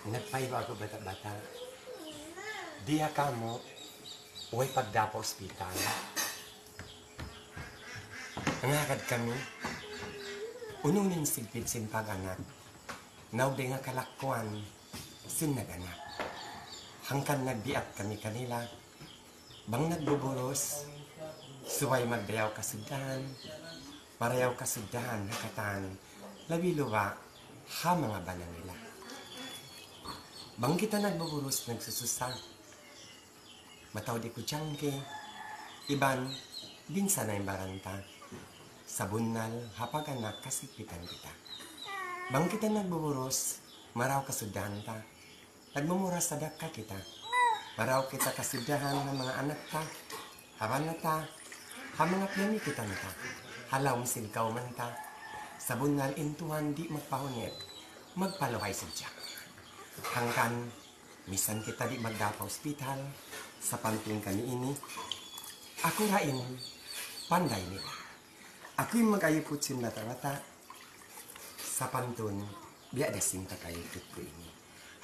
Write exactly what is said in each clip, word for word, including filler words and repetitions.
Nagpaiba aku bata'-bata'. Di' ha kamu, way pagdā pa ospital. Nangagad kami, unu in sigpit sin pag-anak, naug dayn ha kalakkuan sin nag-anak. Hangkan nagbiak kami kanila, bang nagbuburus, subay magdayaw kasuddahan, marayaw kasuddahan ha katan, labi luba' ha manga bana nila. Bang kita nagbuburus nagsususa, mataud di' ku tiyangki, iban binsa na in baran ta. Sabunnal ha pag-anak kasigpitan kita. Bang kita nagbuburus, marayaw kasuddahan ta. Nagmumura sadakka kita. Marayaw kita kasuddahan ha manga anak ta, ha bana ta, ha manga piyamikitan ta, ha lawm sin kawman ta. Sabunnal in Tuhan di' magpahunit, magpaluhay sadja. Hangkan, misan kita di' magdā pa ospital, sapantun kami ini, aku ra in panday nila. Aku in mag-ayuput sin bata'-bata', sapantun biya' da sin pag-ayuput ku ini.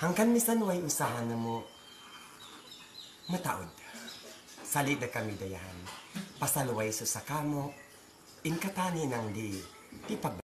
Hangkan misan way usaha namu' mataud, sali' da kami dayahan. Pasal way susa kamu', in katan hinang di', di' pag-